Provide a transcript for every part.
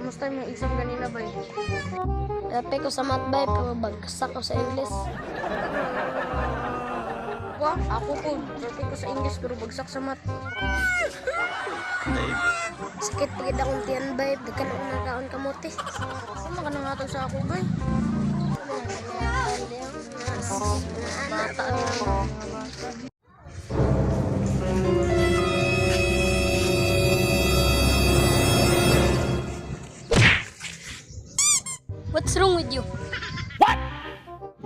Kamusta yung exam ganina, bay? Perfect ko sa math, bay, pero bagsak ko sa English. Wa, ako po. Perfect ko sa English pero bagsak sa math. Sakit pagid akong tiyan, bay. Daghan akong nakaon kamote. Ano ka nangatag sa ako, bay? Bata lang. What's wrong with you? What?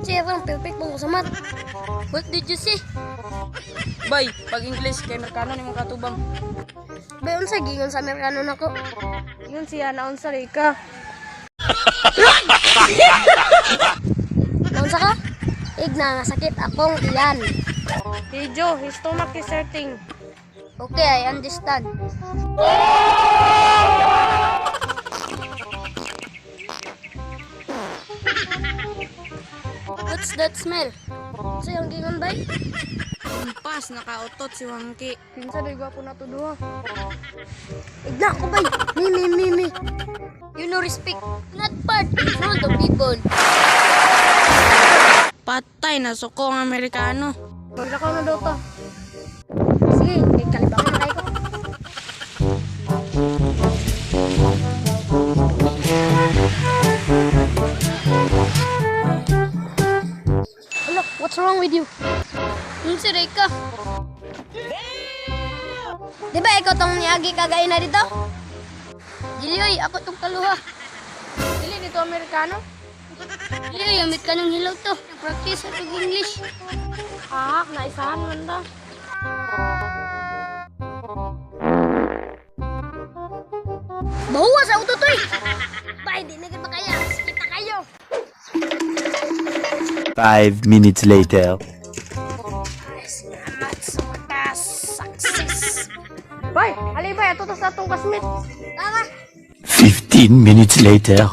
Siya parang perfect mo sa math. What did you say? Bay, pag English kay Amerikano ni mga katubang. Bay, unsa gingon sa Amerikano nako? Yun siya, naunsa rin ka. Unsa ka? Igna nga sakit akong iyan. Hey Joe, his stomach is hurting. Okay, I understand. What's that smell? Sa yung gingon bay? Kumpas, nakautot si Wangki. Kinsa day gwapo na to duha. Igna ko bay. Me, me, me, me. You no respect. Not part in front of people. Patay na suko ang Amerikano. Maglakaw na daw ta. Sige, kay kalibangan na kayo ko. Look, what's wrong with you? Si Rika. Di ba ikaw tong niagi kagay na dito? Dili oy, ako tong kaluha. Dili dito Amerikano. Dili oy, amit ka ng hilaw to. Practice sa English. Ah, naisahan man ta. Bawa sa utotoy! Bay, di na gid makaya. Kita kayo. 5 minutes later. Ay, salamat sa wakas. Success. Bay, ali bay, ato ta sa atong kasmit. Tama. 15 minutes later.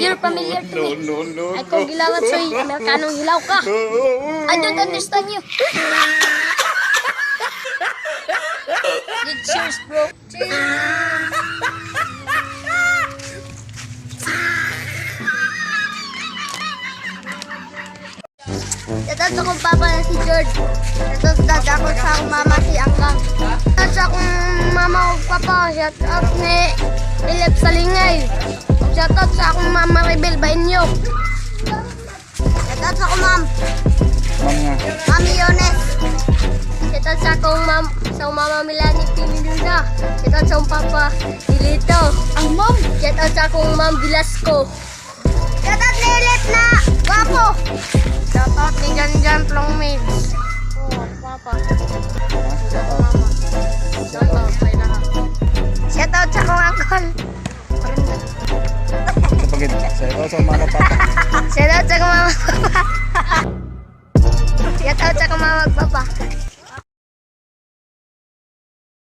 You're familiar to me. No, no, no. Ay, kung gilawat sa'yo, Amerikanong hilaw ka. I don't understand you. Good cheers, bro. Cheers. Shoutout sa akong papa na si George. Shoutout sa akong sa akong mama si Angkang. Shoutout sa akong mama ug papa. Shoutout ni Philip Salingay. Shoutout sa akong mama Rebel Bainyo. Shoutout sa akong ma'am. Mami Yones. Shoutout sa akong ma'am, sa akong mama Milani Piniluna. Shoutout sa akong papa Dilito. Ang ma'am. Shoutout sa akong ma'am Velasco. Shoutout ni Elip na gwapo. Shoutout ni Janjan Plong Maids. Oh, papa. Shoutout mama. Shoutout sa ilaha. Shoutout sa akong uncle. Kapagid, sa ito sa mama papa. Shoutout sa akong mama papa. Shoutout sa akong mama papa.